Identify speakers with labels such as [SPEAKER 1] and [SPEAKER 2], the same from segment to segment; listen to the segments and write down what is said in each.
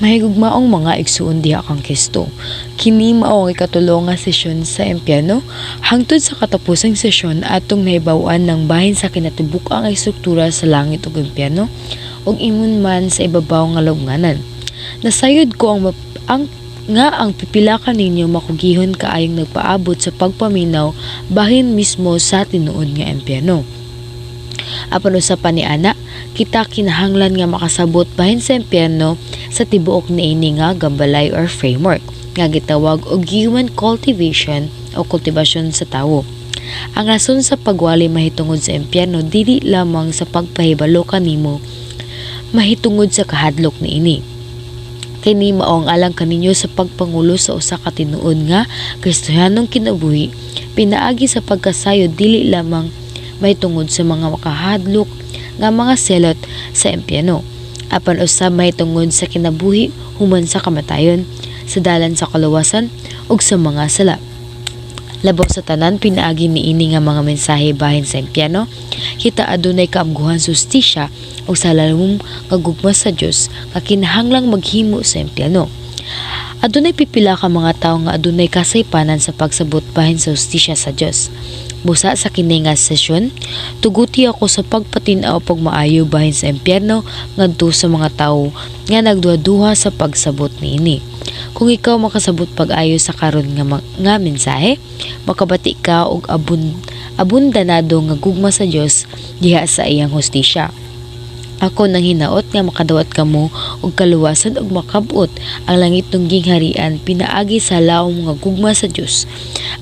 [SPEAKER 1] Mahigugmaong mga igsuon diha kang Kristo. Kini mao ang ikatulo nga sesyon sa impyerno. Hangtod sa katapusang sesyon, atong nahibaw-an ng bahin sa kinatibuk-ang estruktura sa langit ug impyerno ug ingon man sa ibabaw nga lubnganan. Nasayod ko ang nga ang pipila kaninyo makugihon kaayong nagpaabot sa pagpaminaw bahin mismo sa tinuod nga impyerno. Apan usa pa niana, kita kinahanglan nga makasabot bahin sa impyerno sa tibuok niini nga gambalay or framework nga gitawag og human cultivation o kultibasyon sa tawo. Ang rason sa pagwali mahitungod sa impyerno dili lamang sa pagpahibalo kanimo mahitungod sa kahadlok niini. Kini mao ang alang kaninyo sa pagpangulo sa usa ka tinuod nga Kristohanong kinabuhi pinaagi sa pagkasayod dili lamang mahitungod sa mga makahadlok nga mga silot sa impyerno, apan usab mahitungod sa kinabuhi human sa kamatayon, sa dalan sa kaluwasan ug sa mga sala. Labaw sa tanan, pinaagi niini nga mga mensahe bahin sa impyerno, kita adunay kaamguhan sa hustisya ug sa lalom nga gugma sa Dios nga kinahanglang maghimo sa impyerno. Adunay pipila ka mga tawo nga adunay kasaypanan sa pagsabot bahin sa hustisya sa Dios. Busa sa kini nga sesyon, tuguti ako sa pagpatin-aw pagmaayo bahin sa impyerno ngadto sa mga tawo nga nagduha-duha sa pagsabot niini. Kung ikaw makasabot pag-ayo sa karon nga mensahe, makabati ka og abundanado nga gugma sa Dios diha sa iyang hustisya. Ako nanghinaot nga makadawat kamo og kaluwasan ug makab-ot ang langitnong gingharian pinaagi sa lawom nga gugma sa Dios.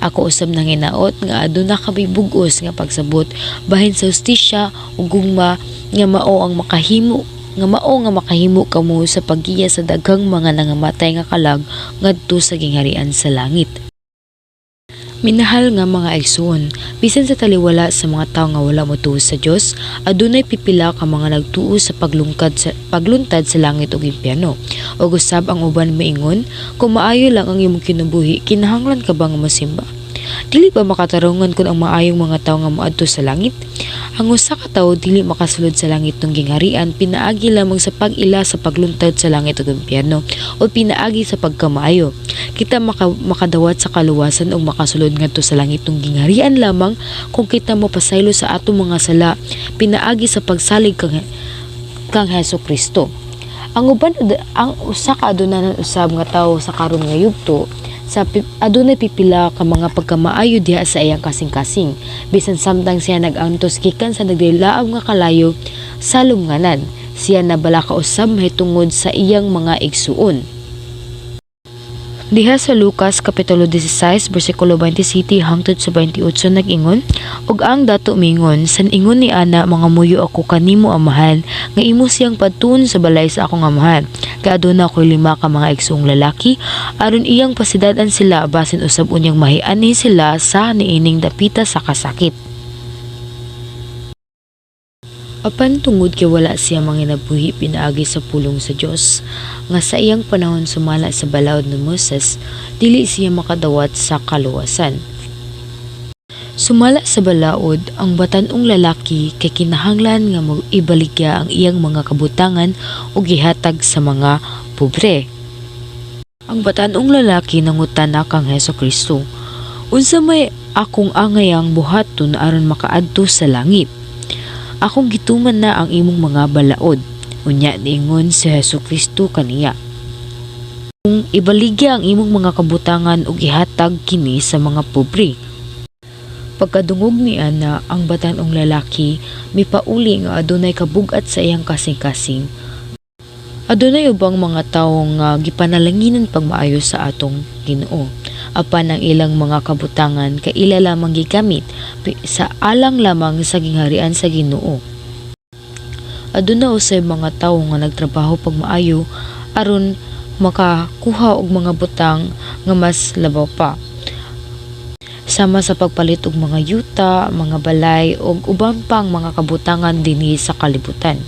[SPEAKER 1] Ako usab nanghinaot nga aduna kamoy bug-os nga pagsabot bahin sa hustisya ug gugma nga mao nga makahimo kamo sa paggiya sa daghang mga nangamatay nga kalag ngadto sa gingharian sa langit. Minahal nga mga igsoon, bisan sa taliwala sa mga tawo nga wala motuo sa Dios, adunay pipila ka mga nagtuo sa paglungkad sa pagluntad sa langit ug impyerno. Ug usab ang uban moingon, kung maayo lang ang imong kinabuhi, kinahanglan ka ba nga mosimba? Dili ba makatarungan kun ang maayong mga tawo nga moadto sa langit? Ang usa ka tawo dili makasulod sa langitnong gingharian pinaagi lamang sa pag-ila sa pagluntad sa langit ug impyerno o pinaagi sa pagkamaayo. Kita makadawat sa kaluwasan ug makasulod ngadto sa langitnong gingharian lamang kung kita mopasaylo sa atong mga sala pinaagi sa pagsalig kang Hesus Kristo. Ang uban, ang usa ka adunanan usab nga tawo sa karon nga yugto adunay pipila ka mga pagkamaayo diha sa iyang kasing-kasing bisan samtang siya nag-antos gikan sa naglaom nga kalayo sa lubnganan. Siya nabalaka usab mahitungod sa iyang mga igsuon. Diha sa Lucas Kapitulo 16 bersikulo 27 hangtod sa 28 nag-ingon, "Ug ang dato mingon, sa ingon ni ana, mangamuyo ako kanimo, Amahan, nga imo siyang padtuon sa balay sa akong amahan, kay aduna ko'y lima ka mga igsuong lalaki, aron iyang pasidad-an sila, basin usab unyang mahianhi sila sa niining dapita sa kasakit." Apan tungod kay wala siya manginabuhi pinaagi sa pulong sa Dios nga sa iyang panahon sumala sa balaod ni Moses, dili siya makadawat sa kaluwasan. Sumala sa balaod, ang batan-ong lalaki kay kinahanglan nga ibaligya ang iyang mga kabutangan ug gihatag sa mga pobre. Ang batan-ong lalaki nangutana kang Hesus Kristo, "Unsa may akong angayang buhaton aron makaadto sa langit? Akong gituman na ang imong mga balaod." Unya niingon si Hesus Kristo kaniya, "Kung ibaligya ang imong mga kabutangan ug ihatag kini sa mga pobre." Pagkadungog ni ana, ang batan-ong lalaki mipauli nga adunay kabug-at sa iyang kasing-kasing. Adunay ubang mga tawo nga gipanalanginan pagmaayo sa atong Ginoo. Apan ang ilang mga kabutangan kay ila lamang gigamit sa alang lamang sa gingharian sa Ginoo. Aduna usay mga tawo nga nagtrabaho pagmaayo aron makakuha og mga butang nga mas labaw pa. Sama sa pagpalit og mga yuta, mga balay ug uban pang mga kabutangan dinhi sa kalibutan.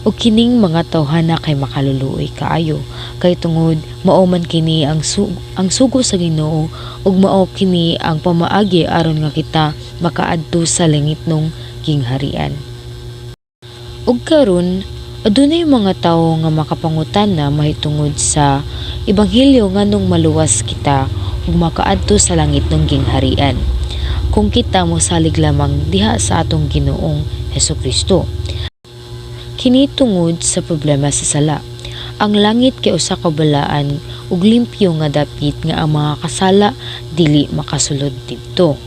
[SPEAKER 1] Ug kining mga tawhana kay makaluluoy kaayo kay tungod mao man kini ang sugo sa Ginoo ug mao kini ang pamaagi aron nga kita makaadto sa langitnong gingharian. Ug karon, Adunay mga tawo nga makapangutana mahitungod sa ebanghelyo nganong maluwas kita ug makaadto sa langitnong gingharian kung kita mosalig lamang diha sa atong Ginoong Hesukristo. Kini tungod sa problema sa sala. Ang langit kay usa ka balaan ug limpyo nga dapit nga ang mga kasala dili makasulod didto.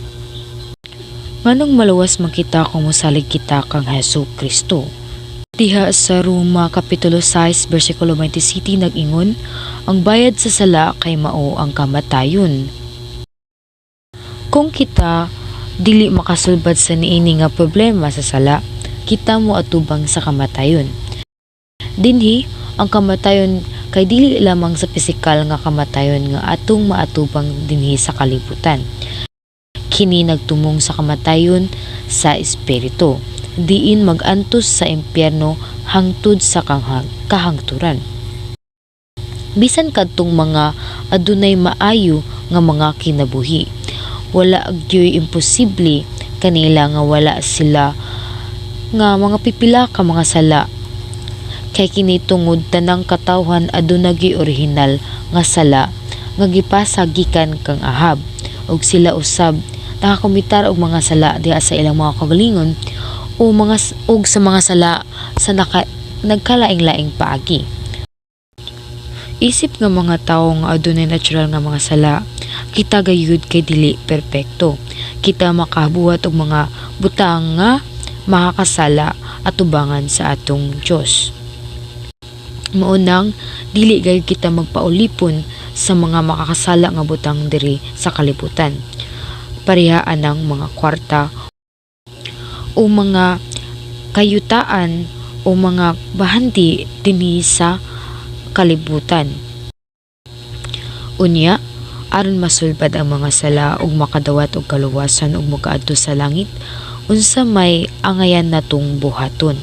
[SPEAKER 1] Nganong maluwas man kita kung mosalig kita kang Hesu Kristo? Diha sa Roma Kapitulo 6 bersikulo 27 nag-ingon, ang bayad sa sala kay mao ang kamatayon. Kung kita dili makasulbad sa niini nga problema sa sala, kita moatubang sa kamatayon. Dinhi, ang kamatayon kay dili lamang sa pisikal nga kamatayon nga atong maatubang dinhi sa kalibutan. Kini nagtumong sa kamatayon sa espiritu, diin mag-antos sa impyerno hangtod sa kahangturan. Bisan kadtong mga adunay maayo nga mga kinabuhi, wala gyoy imposible kanila nga wala sila nga mga pipila ka mga sala, kay kini tungod tanang katawhan aduna gyoy orihinal nga sala nga gipasa gikan kang Ahab, ug sila usab nakakomitar og mga sala diha sa ilang mga kaugalingon o mga og sa mga sala sa nagkalaing-laing paagi. Isip nga mga tawo nga adunay natural nga mga sala, kita gayud kay dili perpekto. Kita makabuhat og mga butang nga makakasala atubangan sa atong Dios. Mao nang dili gayud kita magpaulipon sa mga makakasala nga butang diri sa kalibutan. Pareha anang mga kwarta o mga kayutaan o mga bahandi dinhi sa kalibutan. Unya, aron masulbad ang mga sala ug makadawat og kaluwasan ug makaadto sa langit, unsa may angayan natong buhaton?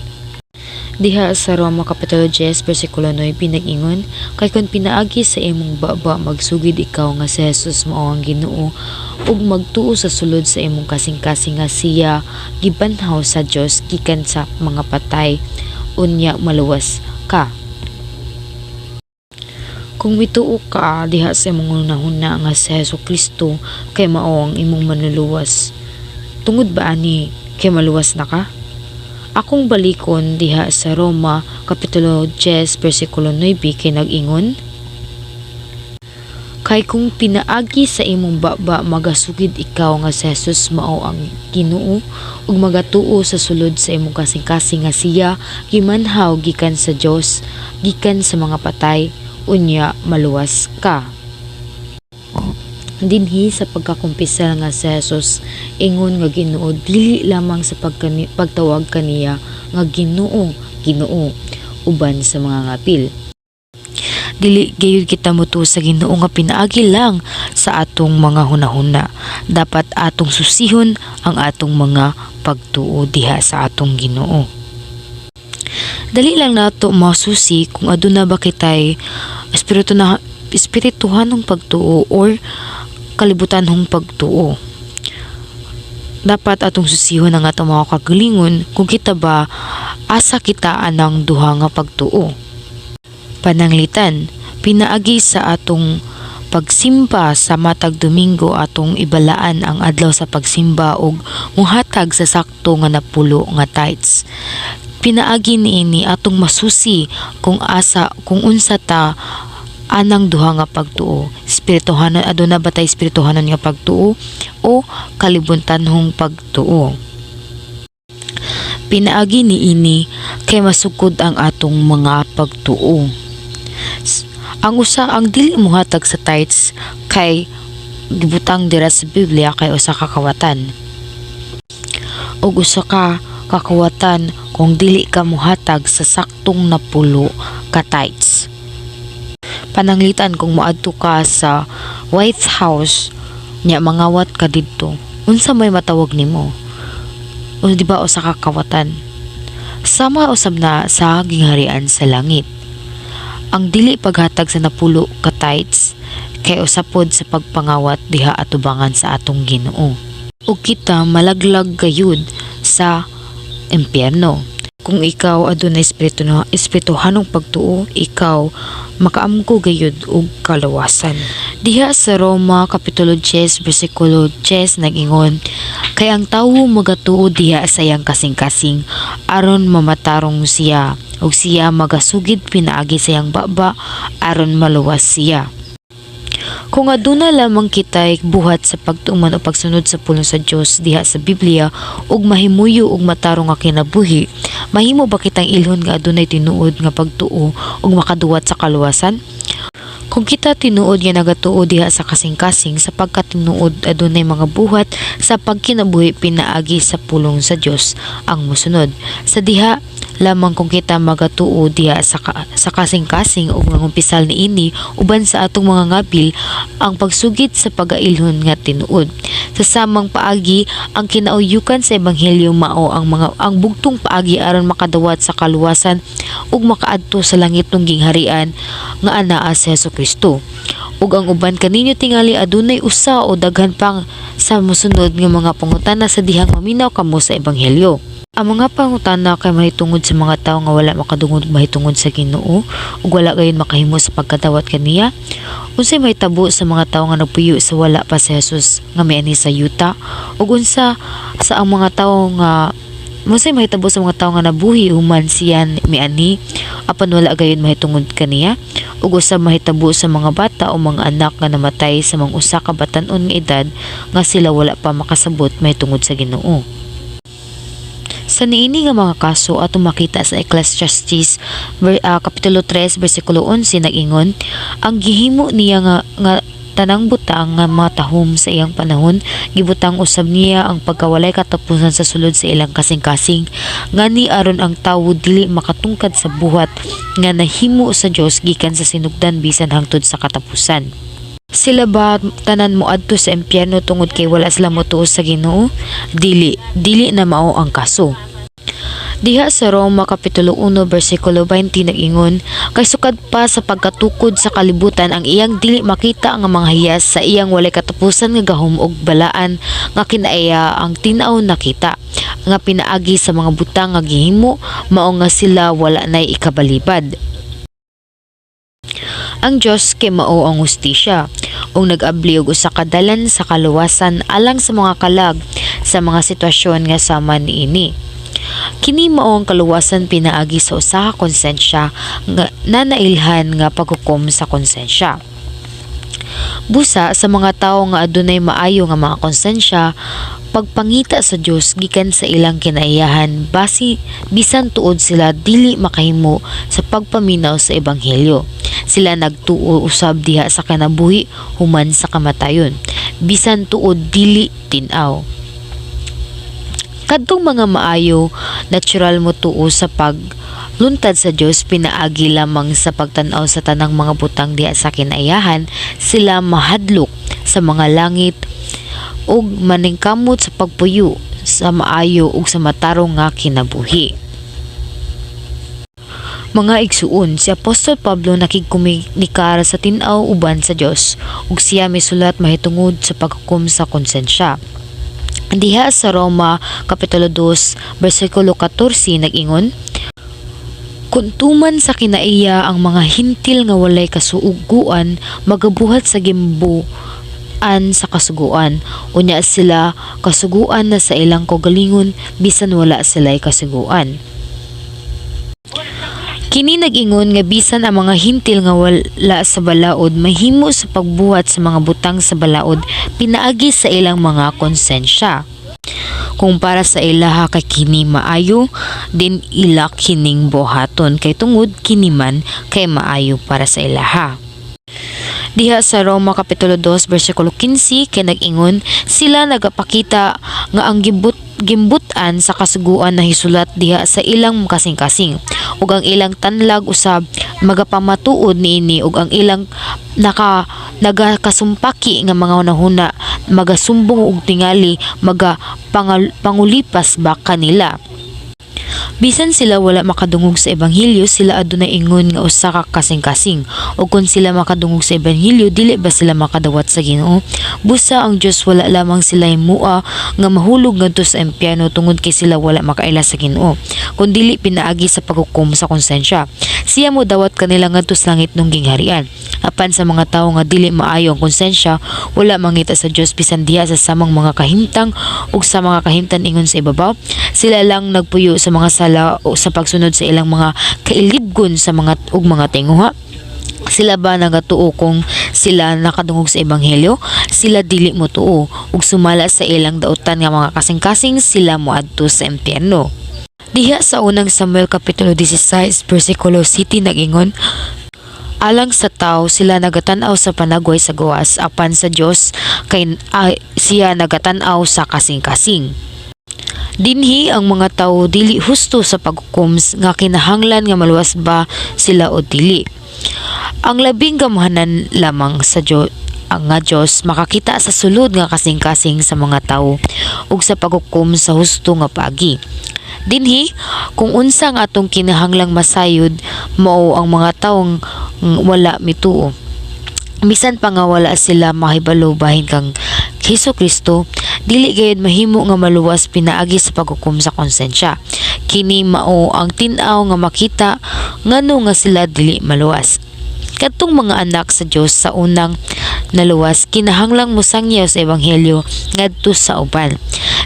[SPEAKER 1] Diha sa Roma Kapitulo 10 bersikulo 9 nag-ingon, kay kun pinaagi sa imong baba magsugid ikaw nga si Jesus mao ang Ginoo ug magtuo sa sulod sa imong kasing-kasing nga siya gibanhaw sa Dios gikan sa mga patay, unya maluwas ka. Kung mituo ka diha sa imong hunahuna nga si Hesus Kristo kay mao ang imong manluluwas, tungod ba ani kay maluwas na ka? Akong balikon diha sa Roma Kapitulo 10 bersikulo 9 kay nag-ingon, kay kung pinaagi sa imong baba magasugid ikaw nga si Jesus mao ang Ginoo ug magatuo sa sulod sa imong kasing-kasing nga siya gimanhaw gikan sa Dios gikan sa mga patay, unya maluwas ka. Dinhi sa pagkakumpisal nga si Jesus ingon nga Ginoo dili lamang sa pagtawag kaniya nga Ginoo, Ginoo uban sa mga ngapil. Dili gayud kita motuo sa Ginoo nga pinaagi lang sa atong mga hunahuna. Dapat atong susihon ang atong mga pagtuo diha sa atong Ginoo. Dali lang nato masusi kung aduna ba kitay espiritu na espirituhanong pagtuo or kalibutanhong pagtuo. Dapat atong susihon ang atong mga kagalingon kung kita ba asa kita anang duha nga pagtuo. Pananglitan, pinaagi sa atong pagsimba sa matag Domingo atong ibalaan ang adlaw sa pagsimba ug muhatag sa sakto nga napulo nga tithes. Pinaagi niini atong masusi kung asa kung unsa ta anang duha nga pagtuo. Espirituhanon, aduna ba tay espirituhanon nga pagtuo o kalibutanhong pagtuo? Pinaagi niini kay masukod ang atong mga pagtuo. Ang usa ang dili mohatag sa tithes kay gibutang dira sa Biblia kay usa ka kawatan. Ug usa ka kakawatan kung dili ka mohatag sa saktong napulo ka tithes. Pananglitan kung moadto ka sa White House nya mangawat ka didto, unsa may matawag nimo? O di ba usa ka kawatan? Sama usab na sa gingharian sa langit. Ang dili paghatag sa napulo ka tithes kay usa pod sa pagpangawat diha atubangan sa atong Ginoo. Ug kita malaglag gayud sa impyerno. Kung ikaw adunay espiritu na espirituhanong pagtuo, ikaw makaamgo gayud og kalawasan. Diha sa Roma kapitulo 10 bersikulo 10 nag-ingon, "Kay ang tawo magatuo diha sa iyang kasing-kasing aron mamatarong siya, ug siya magasugid pinaagi sa iyang baba aron maluwas siya." Kung aduna lamang kitay buhat sa pagtuman o pagsunod sa pulong sa Dios diha sa Biblia ug mahimuyo og matarong nga kinabuhi, mahimo ba kitang ilhon nga adunay tinuod nga pagtuo ug makaduwat sa kaluwasan? Kung kita tinuod nga nagatuo diha sa kasing-kasing sapagkat tinuod adunay mga buhat sa pagkinabuhi pinaagi sa pulong sa Dios ang mosunod. Sa diha lamang kung kita magatuo diha sa kasing-kasing ug mangumpisal niini uban sa atong mga ngabil ang pagsugid sa pagailhon nga tinuod. Sa samang paagi, ang kinauyukan sa ebanghelyo mao ang bugtong paagi aron makadawat sa kaluwasan ug makaadto sa langitnong gingharian nga anaa si Hesukristo. Ug ang uban kaninyo tingali adunay usa o daghan pang sa mosunod nga mga pangutana sa dihang maminaw kamo sa ebanghelyo. Ang mga pangutana kay mahitungod sa mga tawo nga wala makadungog mahitungod sa Ginoo ug wala gayon makahimo sa pagkadawat kaniya. Unsay mahitabo sa mga tawo nga nagpuyo sa wala pa si Jesus nga mianhi sa yuta? Ug unsa sa ang mga tawo nga unsay mahitabo sa mga tawo nga nabuhi human siya mianhi apan wala gayon mahitungod kaniya? Ug usab mahitabo sa mga bata o mga anak nga namatay sa mga usa ka batan-on nga edad nga sila wala pa makasabot mahitungod sa Ginoo? Sa niini nga mga kaso, atong makita sa Ecclesiastes kapitulo 3 bersikulo 11 nag-ingon, "Ang gihimo niya nga tanang butang nga matahom sa iyang panahon, gibutang usab niya ang pagkawalay katapusan sa sulod sa ilang kasing-kasing, ngani aron ang tawo dili makatungkad sa buhat nga nahimo sa Dios gikan sa sinugdan bisan hangtod sa katapusan." Sila ba tanan moadto sa impyerno tungod kay wala sila motuo sa Ginoo? Dili, dili na mao ang kaso. Diha sa Roma kapitulo 1 bersikulo 20 nag-ingon, "Kay sukad pa sa pagkatukod sa kalibutan, ang iyang dili makita nga mga hiyas sa iyang walay katapusan nga gahom ug balaan nga kinaiya ang tin-aw nakita nga pinaagi sa mga butang nga gihimo, mao nga sila wala nay ikabalibad." Ang Dios kay mao ang hustisya ug nag-abli og usa ka dalan sa kaluwasan alang sa mga kalag sa mga sitwasyon nga sama niini. Kini mao ang kaluwasan pinaagi sa usa ka konsensya nga na nailhan nga paghukom sa konsensya. Busa sa mga tawo nga adunay maayo nga mga konsensya, pagpangita sa Dios gikan sa ilang kinaiyahan basi bisan tuod sila dili makahimo sa pagpaminaw sa ebanghelyo. Sila nagtuo usab diha sa kinabuhi human sa kamatayon, bisan tuod dili tin-aw. Kadtong mga maayo natural motuo sa pagluntad sa Dios pinaagi lamang sa pagtan-aw sa tanang mga butang diha sa kinaiyahan, sila mahadlok sa mga langit ug maningkamot sa pagpuyo sa maayo ug sa matarong nga kinabuhi. Mga igsuon, si Apostol Pablo nakigkomunikar sa tin-aw uban sa Dios ug siya misulat mahitungod sa paghukom sa konsensya. Diha sa Roma kapitulo 2 bersikulo 14 nag-ingon, "Kung tuman sa kinaiya ang mga Hentil nga walay kasuguan magabuhat sa gimbuan sa kasuguan, unya sila kasuguan na sa ilang kaugalingon bisan wala sila'y kasuguan." Kini nag-ingon nga bisan ang mga Hentil nga wala sa balaod mahimo sa pagbuhat sa mga butang sa balaod pinaagi sa ilang mga konsensya. Kung para sa ilaha kay kini maayo, din ila kining buhaton kay tungod kini man kay maayo para sa ilaha. Diha sa Roma kapitulo 2 bersikulo 15 kay nag-ingon, "Sila nagapakita nga ang gimbut-an sa kasuguan nahisulat diha sa ilang kasing-kasing ug ang ilang tanlag usab magapamatuod niini ug ang ilang nagakasumpaki nga mga hunahuna magasumbong ug tingali maga pangulipas ba kanila." Bisan sila wala makadungog sa ebanghelyo, sila adunay ingon nga usa ka kasing-kasing. O kung sila makadungog sa ebanghelyo, dili ba sila makadawat sa Ginoo? Busa ang Dios wala lamang sila himua nga mahulog ngadto sa impyerno tungod kay sila wala makaila sa Ginoo, kun dili pinaagi sa paghukom sa konsensya. Siya mo dawat kanila ngadto sa langitnong gingharian. Apan sa mga tawo nga dili maayo ang konsensya, wala mangita sa Dios bisan diha sa samang mga kahimtang ug sa mga kahimtan ingon sa ibabaw. Sila lang nagpuyo sa mga sala o sa pagsunod sa ilang mga kailibgon sa mga ug mga tinguha. Sila ba nagatuo kung sila nakadungog sa ebanghelyo? Sila dili mo tuo ug sumala sa ilang dautan nga mga kasing-kasing, sila moadto sa impyerno. Diha sa Unang Samuel kapitulo 16 bersikulo 7 nag-ingon, "Alang sa tao, sila nagatan-aw sa panagway sa gawas, apan sa Dios kay siya nagatan-aw sa kasing-kasing." Dinhi ang mga tawo dili husto sa paghukom nga kinahanglan nga maluwas ba sila o dili. Ang labing gamhanan lamang sa Dios ang nga Dios makakita sa sulod nga kasing-kasing sa mga tawo ug sa paghukom sa husto nga paagi. Dinhi kung unsa ang atong kinahanglang masayod mao ang mga tawong wala mituo. Bisan pa nga wala sila mahibalo bahin kang Hesus Kristo, dili gayud mahimo nga maluwas pinaagi sa paghukom sa konsensya. Kini mao ang tin-aw nga makita ngano nga sila dili maluwas. Kadtong mga anak sa Dios sa unang naluwas kinahanglang mosangyaw sa ebanghelyo ngadto sa uban.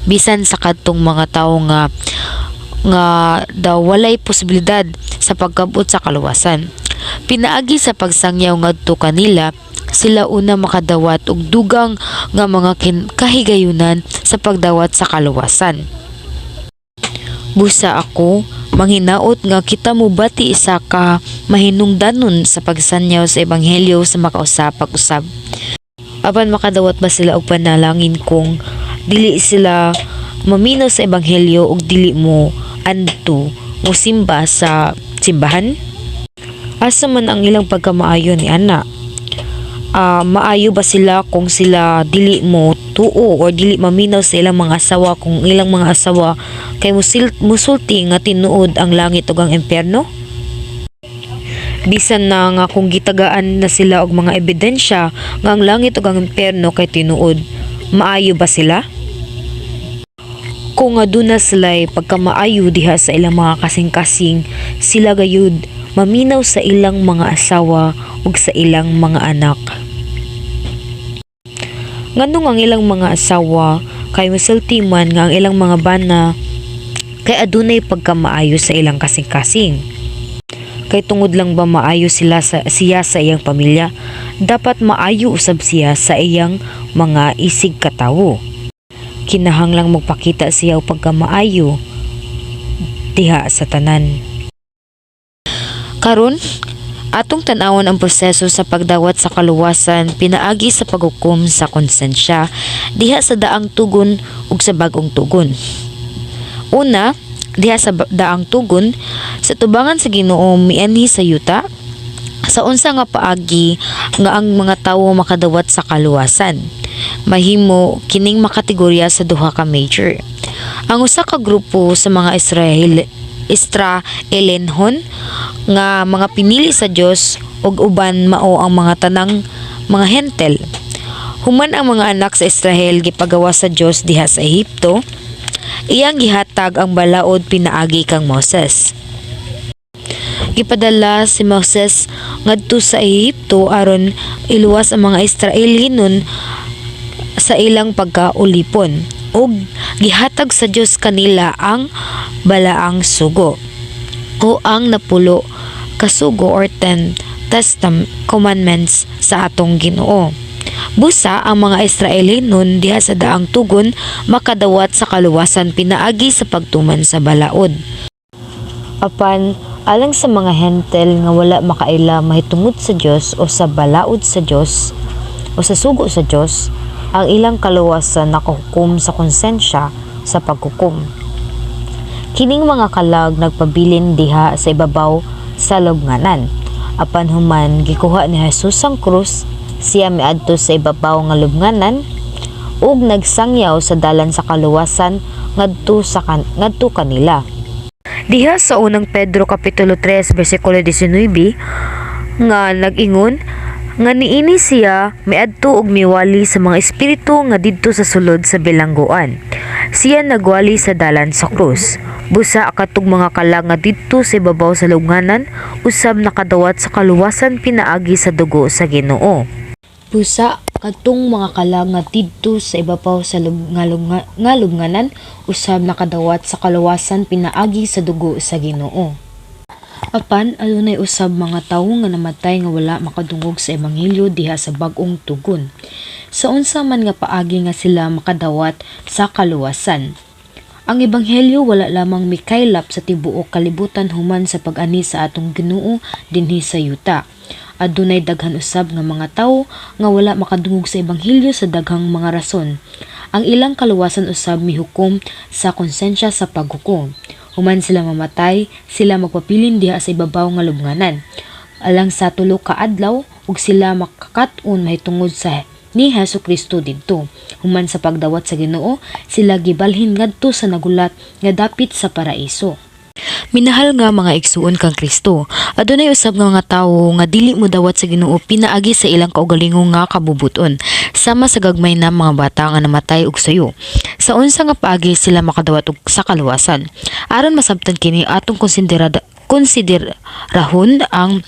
[SPEAKER 1] Bisan sa kadtong mga tawo nga nga daw walay posibilidad sa pagkabot sa kaluwasan. Pinaagi sa pagsangyaw ngadto kanila, sila una makadawat og dugang nga mga kahigayunan sa pagdawat sa kaluwasan. Busa ako manghinaot nga kita mobati isa ka mahinungdanon sa pagsanyaw sa ebanghelyo sa makausa pag-usab. Apan makadawat ba sila og panalangin kung dili sila maminaw sa ebanghelyo ug dili mo anto mosimba sa simbahan? Asa man ang ilang pagkamaayo ni ana? Maayo ba sila kung sila dili mo tuo or dili maminaw sa ilang mga asawa kung ilang mga asawa kay musulti nga tinuod ang langit ug ang impyerno? Bisan na nga kung gitagaan na sila og mga ebidensya nga ang langit ug ang impyerno kay tinuod, maayo ba sila? Kung aduna sila'y pagkamaayo diha sa ilang mga kasing-kasing, sila gayud maminaw sa ilang mga asawa ug sa ilang mga anak. Nganong ang ilang mga asawa kay musulti man nga ang ilang mga bana kay adunay pagkamaayo sa ilang kasing-kasing? Kay tungod lang ba maayo sila sa siya sa iyang pamilya, dapat maayo usab siya sa iyang mga isig katawo. Kinahanglang magpakita siya og pagkamaayo diha sa tanan. Karon, atong tan-awon ang proseso sa pagdawat sa kaluwasan pinaagi sa paghukom sa konsensya diha sa Daang Tugon ug sa Bag-ong Tugon. Una, diha sa Daang Tugon, sa tubangan sa Ginoo mianhi sa yuta, sa unsa nga paagi nga ang mga tawo makadawat sa kaluwasan? Mahimo kining makategorya sa duha ka major. Ang usa ka grupo sa mga Israelenhon nga mga pinili sa Dios ug uban mao ang mga tanang mga Hentel. Human ang mga anak sa Israel gipagawas sa Dios diha sa Ehipto, iyang gihatag ang balaod pinaagi kang Moses. Gipadala si Moses ngadto sa Ehipto aron iluwas ang mga Israelinon sa ilang pagkaulipon ug gihatag sa Dios kanila ang balaang sugo o ang 10 ka sugo or 10 Commandments sa atong Ginoo. Busa ang mga Israelinon diha sa Daang Tugon makadawat sa kaluwasan pinaagi sa pagtuman sa balaod. Apan alang sa mga Hentel nga wala makaila mahitungod sa Dios o sa balaod sa Dios o sa sugo sa Dios, ang ilang kaluwasan nakahukom sa konsensya sa paghukom. Kining mga kalag nagpabilin diha sa ibabaw sa lubnganan. Apan human gikuha ni Jesus ang krus, siya miadto sa ibabaw nga lubnganan ug nagsangyaw sa dalan sa kaluwasan ngadto kanila. Diha sa Unang Pedro kapitulo 3 bersikulo 19 nga nag-ingon nga niini siya miadto ug miwali sa mga espiritu nga didto sa sulod sa bilangguan. Siya nagwali sa dalan sa krus. Busa katong mga kalag nga didto sa ibabaw sa lubnganan usab nakadawat sa kaluwasan pinaagi sa dugo sa Ginoo. Busa kadtong mga kalag nga didto sa ibabaw sa lub, nga, lubnga, nga lubnganan usab nakadawat sa kaluwasan pinaagi sa dugo sa Ginoo. Apan adunay usab mga tawo nga namatay nga wala makadungog sa ebanghelyo diha sa bag-ong tugon. Sa unsa man nga paagi nga sila makadawat sa kaluwasan? Ang ebanghelyo wala lamang mikaylap sa tibuok kalibutan human sa pag-ani sa atong Ginoo dinhi sa yuta. Adunay daghan usab nga mga tawo nga wala makadungog sa ebanghelyo sa daghang mga rason. Ang ilang kaluwasan usab mihukom sa konsensya sa paghukom. Human sila mamatay, sila magpapilin diha sa ibabaw nga lubnganan. Alang sa tulo ka adlaw ug sila makakat-on mahitungod sa ni Hesus Kristo didto. Human sa pagdawat sa Ginoo, sila gibalhin ngadto sa nagulat nga dapit sa paraiso. Minahal nga mga igsuon kang Kristo, adunay usab nga mga tawo nga dili modawat sa Ginoo pinaagi sa ilang kaugalingon nga kabubuton, sama sa gagmay na mga bata nga namatay og sayo. Sa unsa nga paagi sila makadawat og sa kaluwasan? Aron masabtan kini, atong konsiderahon ang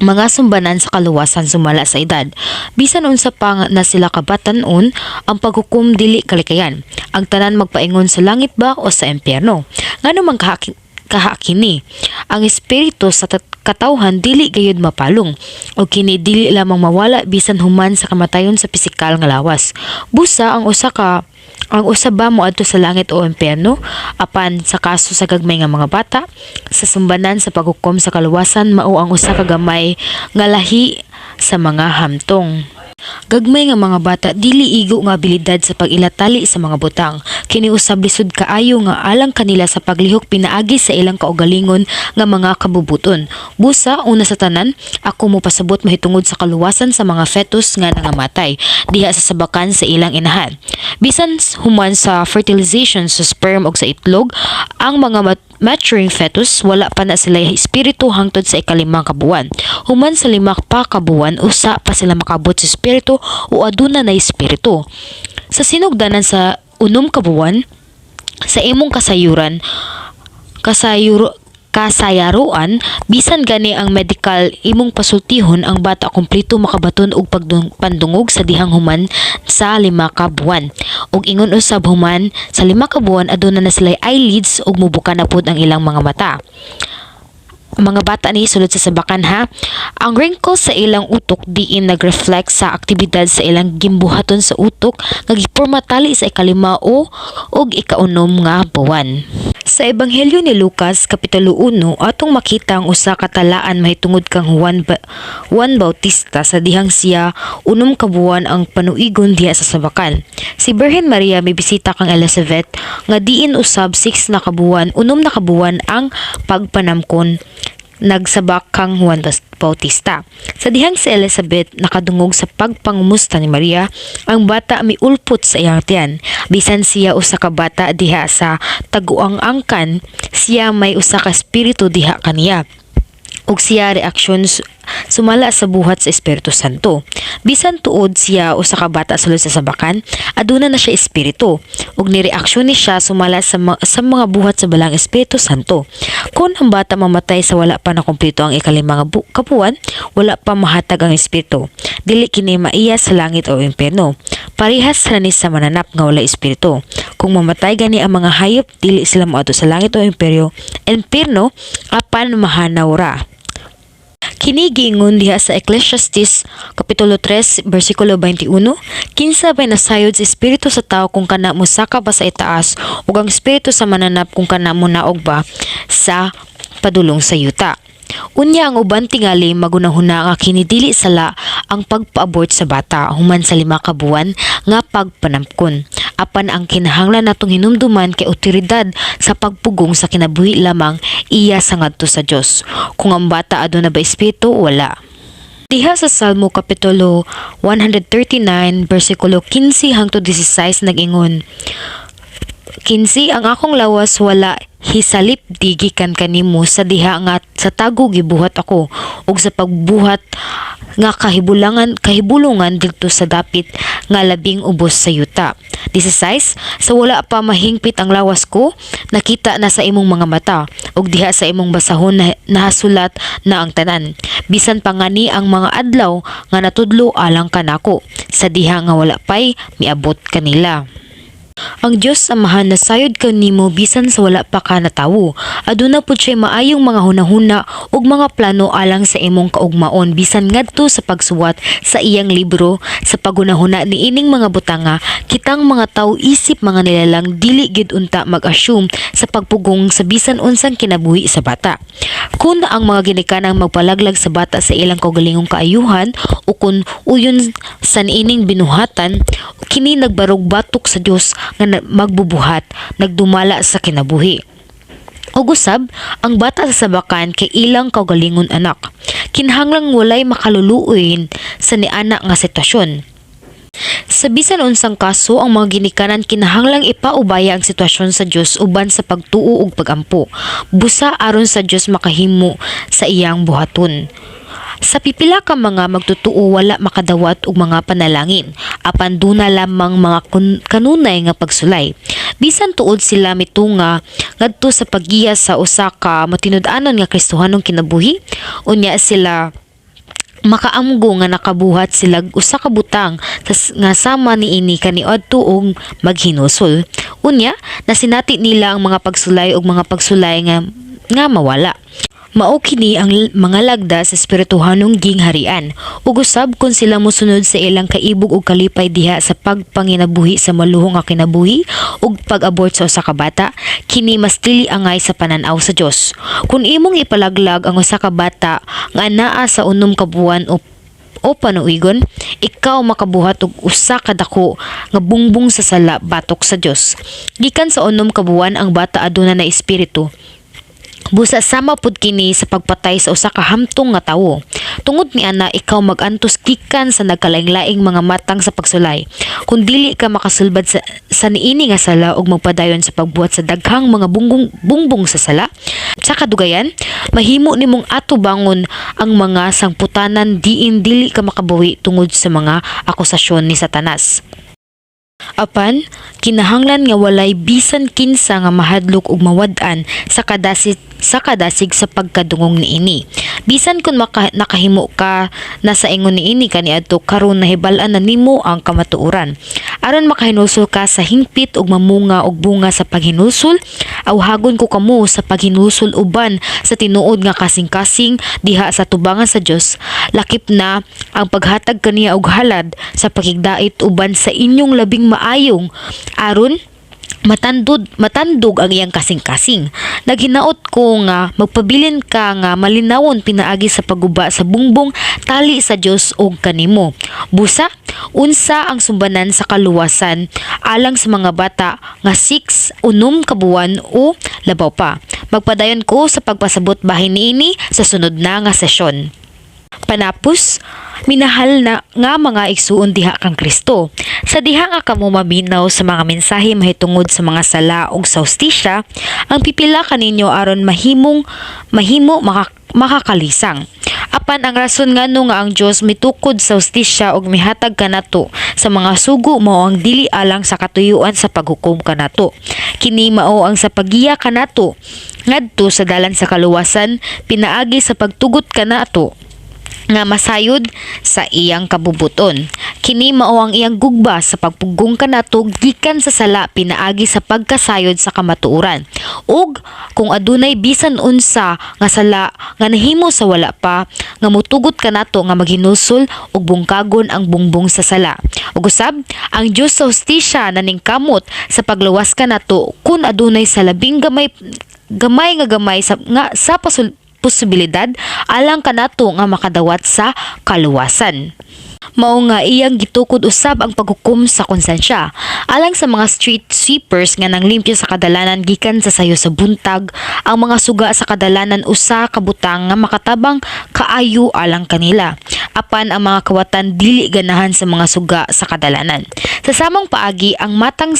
[SPEAKER 1] mga sumbanan sa kaluwasan sumala sa edad. Bisan unsa pa nga na sila kabatan-on, ang paghukom dili kalikayan. Ang tanan magpaingon sa langit ba o sa impyerno. Ngano man kaha kini? Ang espiritu sa katawhan dili gayud mapalong o kini dili lamang mawala bisan human sa kamatayon sa pisikal nga lawas. Busa ang usa ba moadto sa langit o impyerno? Apan sa kaso sa gagmay nga mga bata, sa sumbanan sa paghukom sa kaluwasan mao ang usa ka gamay nga lahi sa mga hamtong. Gagmay nga mga bata dili igo nga abilidad sa pag-ilatali sa mga butang. Kini usab lisod kaayo nga alang kanila sa paglihok pinaagi sa ilang kaugalingon nga mga kabubuton. Busa, una sa tanan, ako mopasabot mahitungod sa kaluwasan sa mga fetus nga nangamatay diha sa sabakan sa ilang inahan. Bisan human sa fertilization sa sperm og sa itlog, ang mga maturing fetus wala pa na sila espiritu hangtod sa ikalimang kabuwan. Human sa 5 pa kabuwan, usa pa sila makabot sa espiritu o aduna na espiritu. Sa sinugdanan sa 6 ka buwan, sa imong kasayuran, kasayaruan, bisan gani ang medical imong pasultihon, ang bata kompleto makabaton og pandungog sa dihang human sa 5 ka buwan. Ug ingon usab human sa 5 ka buwan, aduna na sila eyelids ug mubuka na pud ang ilang mga mata. Mga bata ni sulod sa sabakan ha. Ang wrinkles sa ilang utok diin nag-reflect sa aktibidad sa ilang gimbuhaton sa utok nga giporma tali sa 5 o ug 6 nga buwan. Sa Ebanghelyo ni Lucas kapitulo 1 atong makita ang usa ka talaan mahitungod kang Juan Bautista sa dihang siya 6 ka buwan ang panuigon diha sa sabakan. Si Birhen Maria mibisita kang Elizabeth nga diin usab 6 na kabuwan, 6 na kabuwan ang pagpanamkon nagsabak kang Juan Bautista. Sa dihang si Elizabeth nakadungog sa pagpangumusta ni Maria, ang bata miulpot sa iyang tiyan. Bisan siya usa ka bata diha sa taguang angkan, siya may usa ka espiritu diha kaniya ug siya reaksyon sumala sa buhat sa Espiritu Santo. Bisan tuod siya usa ka bata sulod sa sabakan, aduna na siya espiritu ug nireaksyon ni siya sumala sa mga buhat sa Balaang Espiritu Santo. Kung ang bata mamatay sa wala pa nakumpleto ang 5 nga kabuwan, wala pa mahatag ang espiritu. Dili kini maiya sa langit o impyerno. Parehas ra ni sa mananap nga wala espiritu. Kung mamatay gani ang mga hayop, dili sila moadto sa langit o impyerno apan mahanaw ra. Kini giingon diha sa Ecclesiastes kapitulo 3 bersikulo 21, "Kinsa bay nasayod sa espiritu sa tawo kung kana mosaka ba sa itaas ug ang espiritu sa mananap kung kana monaog ba sa padulong sa yuta?" Unya ang uban tingali magunahuna nga kini dili sala ang pagpa-abort sa bata human sa 5 ka buwan nga pagpanamkon. Apan ang kinahanglan natong hinumduman kay otoridad sa pagpugong sa kinabuhi lamang iya sa ngadto sa Dios. Kung ang bata aduna ba espiritu o wala. Diha sa Salmo kapitulo 139 bersikulo 15 hangtod 16 nag-ingon, 15. "Ang akong lawas wala Gisalipdi gikan kanimo sa diha nga sa tago gibuhat ako ug sa pagbuhat nga kahibulangan kahibulungan didto sa dapit nga labing ubos sa yuta. 16. Sa wala pa mahingpit ang lawas ko, nakita na sa imong mga mata, ug diha sa imong basahon na, nahasulat na ang tanan. Bisan pa ngani ang mga adlaw nga natudlo alang kanako, sa diha nga wala pay miabot kanila. Ang Dios Amahan nasayod kanimo bisan sa wala pa ka natawo. Aduna pud siya maayong mga hunahuna ug mga plano alang sa imong kaugmaon bisan ngadto sa pagsuwat sa iyang libro sa paghunahuna niining mga butanga. Kitang mga tawo isip mga nilalang dili gyud unta mag-assume sa pagpugong sa bisan unsang kinabuhi sa bata. Kun ang mga ginikanan magpalaglag sa bata sa ilang kaugalingong kaayuhan o kun uyon sa niining binuhatan, kini nagbarog batok sa Dios nga magbubuhat nagdumala sa kinabuhi. Ug usab, ang bata sa sabakan kay ilang kaugalingon anak. Kinahanglang walay makaluluoy sa niana nga sitwasyon. Sa bisan unsang kaso, ang mga ginikanan kinahanglang ipaubaya ang sitwasyon sa Dios uban sa pagtuo ug pagampo. Busa aron sa Dios makahimo sa iyang buhaton. Sa pipila ka mga magtutuo, wala makadawat og mga panalangin, apan duna lamang mga kanunay nga pagsulay. Bisan tuod sila mitunga ngadto sa paggiya sa usa ka matinud-anon nga Kristohanong kinabuhi, unya sila makaamgo nga nakabuhat sila usa ka butang nga sama niini kaniadto og maghinulsol. Unya nasinati nila ang mga pagsulay ug mga pagsulay nga mawala. Mao kini ang mga lagda sa espirituhanong gingharian. Ug usab kun sila mosunod sa ilang kaibog ug kalipay diha sa pagpanginabuhi sa maluho nga kinabuhi ug pag-abort sa usa ka bata, kini mas dili angay sa pananaw sa Dios. Kun imong ipalaglag ang usa ka bata nga anaa sa 6 ka buwan o panuigon, ikaw makabuhat og usa ka dako nga bungbong sa sala batok sa Dios. Gikan sa 6 ka buwan, ang bata aduna na espiritu. Busa sama pud kini sa pagpatay sa usa ka hamtong nga tawo. Tungod ni ana, ikaw magantos gikan sa nagkalaing-laing mga matang sa pagsulay. Kung dili ka makasulbad sa niini nga sala ug magpadayon sa pagbuhat sa daghang mga bungbong, bungbong sa sala, sa kadugayan, mahimo nimong atubangon ang mga sangputanan diin dili ka makabawi tungod sa mga akusasyon ni Satanas. Apan kinahanglan nga walay bisan kinsa nga mahadlok ug mawad-an sa kadasig sa pagkadungog niini. Bisan kun nakahimo ka na sa ingon niini kaniadto, karon nahibal-an na nimo ang kamatuoran. Aron makahinulsol ka sa hingpit ug mamunga og bunga sa paghinulsol, awhagon ko kamo sa paghinulsol uban sa tinuod nga kasing-kasing diha sa tubangan sa Dios, lakip na ang paghatag kaniya og halad sa pakigdait uban sa inyong labing maayong aron matandog ang iyang kasing-kasing. Naghinaot ko nga magpabilin ka nga malinawon pinaagi sa pagguba sa bungbong tali sa Dios ug kanimo. Busa, unsa ang sumbanan sa kaluwasan alang sa mga bata nga 6, 6 ka buwan o labaw pa? Magpadayon ko sa pagpasabot bahin niini sa sunod na nga sesyon. Panapos, minahal na nga mga igsuon diha kang Kristo. Sa diha nga kamo maminaw sa mga mensahe mahitungod sa mga sala ug sa hustisya, ang pipila kaninyo aron mahimong mahimo makakalisang. Apan ang rason ngano nga ang Dios mitukod sa hustisya ug mihatag kanato sa mga sugo mao ang dili alang sa katuyuan sa paghukom kanato. Kini mao ang sa paggiya kanato ngadto sa dalan sa kaluwasan pinaagi sa pagtugot kanato nga masayod sa iyang kabubuton. Kini mao ang iyang gugba sa pagpugong kanato gikan sa sala pinaagi sa pagkasayod sa kamatuoran. Ug kung adunay bisan unsa nga sala nga nahimo sa wala pa nga mutugot kanato nga maghinulsol ug bungkagon ang bungbong sa sala. Ug usab, ang Dios sa hustisya naningkamot sa pagluwas kanato kun adunay sa labing gamay gamay nga gamay sa nga sa posibilidad alang kanato nga makadawat sa kaluwasan. Mao nga iyang gitukod usab ang paghukom sa konsensya. Alang sa mga street sweepers nga nanglimpyo sa kadalanan gikan sa sayo sa buntag, ang mga suga sa kadalanan usa ka butang nga makatabang kaayo alang kanila. Apan ang mga kawatan dili ganahan sa mga suga sa kadalanan. Sa samang paagi, ang matang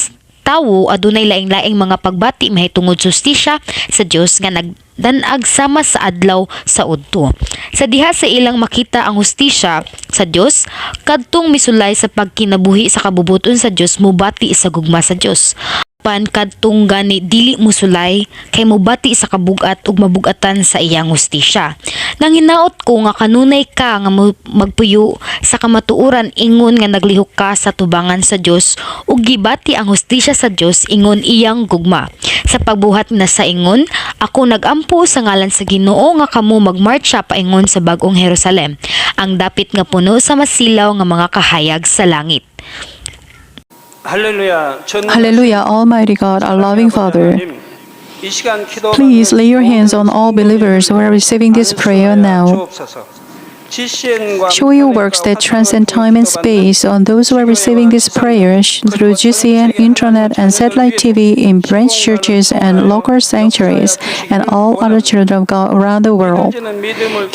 [SPEAKER 1] tawo adunay laing-laing mga pagbati mahitungod sa hustisya sa Dios nga nagdan-ag sama sa adlaw sa udto. Sa diha sa ilang makita ang hustisya sa Dios, kadtong misulay sa pagkinabuhi sa kabubuton sa Dios mubati sa gugma sa Dios. Pan kadtong gani dili musulay kay mubati sa kabugat ug mabugatan sa iyang hustisya. Nang hinaot ko nga kanunay ka nga magpuyo sa kamatuoran ingon nga naglihok ka sa tubangan sa Dios ug gibati ang hustisya sa Dios ingon iyang gugma. Sa pagbuhat na sa ingon, ako nagampo sa ngalan sa Ginoo nga kamo magmarcha paingon sa bag-ong Jerusalem, ang dapit nga puno sa masilaw nga mga kahayag sa langit.
[SPEAKER 2] 할렐루야.
[SPEAKER 3] Hallelujah, Almighty God, our loving Father. Please lay your hands on all believers who are receiving this prayer now. Show your works that transcend time and space on those who are receiving this prayer through GCN, Internet, and satellite TV in branch churches and local sanctuaries, and all other children of God around the world.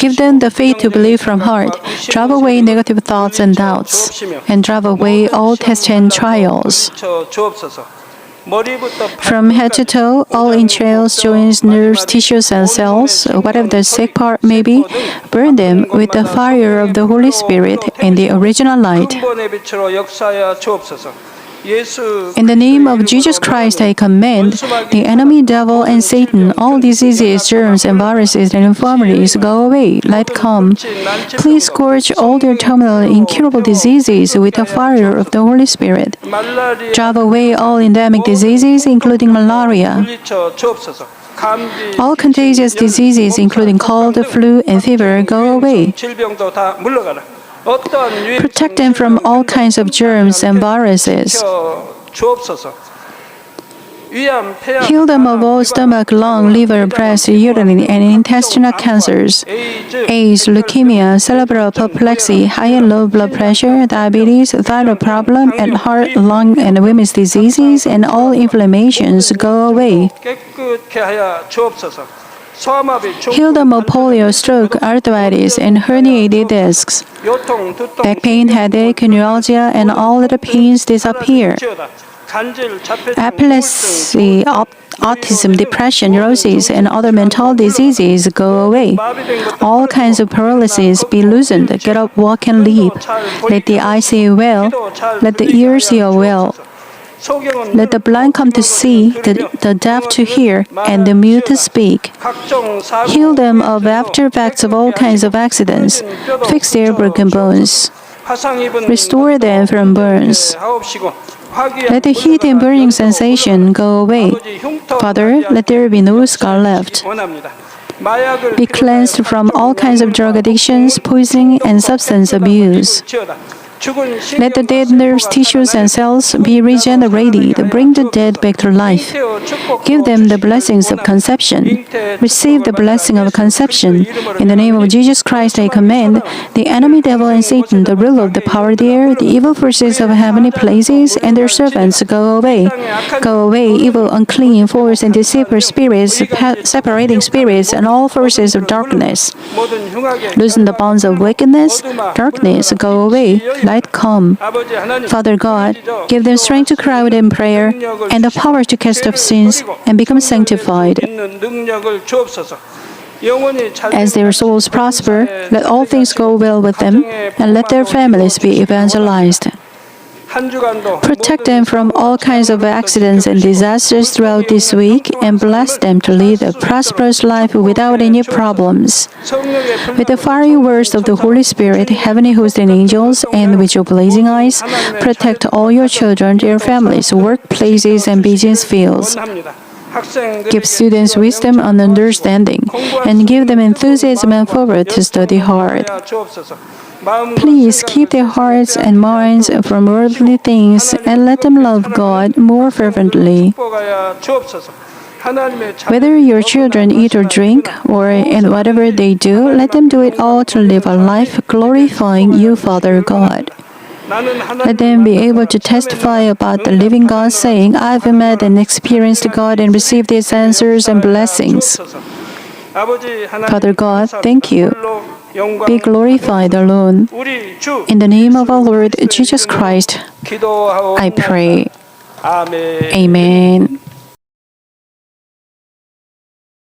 [SPEAKER 3] Give them the faith to believe from heart, drive away negative thoughts and doubts, and drive away all tests and trials. From head to toe, all entrails, joints, nerves, tissues, and cells, whatever the sick part may be, burn them with the fire of the Holy Spirit in the original light. In the name of Jesus Christ, I command the enemy, devil, and Satan, all diseases, germs, and viruses and infirmities, go away, light come. Please scourge all their terminal, incurable diseases with the fire of the Holy Spirit. Drive away all endemic diseases, including malaria. All contagious diseases, including cold, flu, and fever, go away. Protect them from all kinds of germs and viruses. Heal them of all stomach, lung, liver, breast, urinary, and intestinal cancers, AIDS, leukemia, cerebral apoplexy, high and low blood pressure, diabetes, thyroid problem, and heart, lung, and women's diseases, and all inflammations, go away. Heal them of polio, stroke, arthritis, and herniated discs. Back pain, headache, neuralgia, and all other pains disappear. Epilepsy, autism, depression, neurosis, and other mental diseases go away. All kinds of paralysis be loosened. Get up, walk, and leap. Let the eyes see well. Let the ears hear well. Let the blind come to see, the deaf to hear, and the mute to speak. Heal them of after effects of all kinds of accidents. Fix their broken bones. Restore them from burns. Let the heat and burning sensation go away. Father, let there be no scar left. Be cleansed from all kinds of drug addictions, poisoning, and substance abuse. Let the dead nerves, tissues, and cells be regenerated. Bring the dead back to life. Give them the blessings of conception. Receive the blessing of conception. In the name of Jesus Christ, I command the enemy, devil, and Satan, the ruler of the power of the air, the evil forces of heavenly places, and their servants, go away. Go away, evil, unclean, force, and deceiver spirits, separating spirits, and all forces of darkness. Loosen the bonds of wickedness, darkness, go away, light come. Father God, give them strength to cry out in prayer and the power to cast off sins and become sanctified. As their souls prosper, let all things go well with them, and let their families be evangelized. Protect them from all kinds of accidents and disasters throughout this week, and bless them to lead a prosperous life without any problems. With the fiery words of the Holy Spirit, heavenly hosts and angels, and with your blazing eyes, protect all your children, their families, workplaces, and business fields. Give students wisdom and understanding, and give them enthusiasm and fervor to study hard. Please keep their hearts and minds from worldly things and let them love God more fervently. Whether your children eat or drink, or in whatever they do, let them do it all to live a life glorifying you, Father God. Let them be able to testify about the living God, saying, "I've met and experienced God and received His answers and blessings." Father God, thank you. Be glorified alone. In the name of our Lord Jesus Christ, I pray.
[SPEAKER 2] 아멘.
[SPEAKER 3] Amen.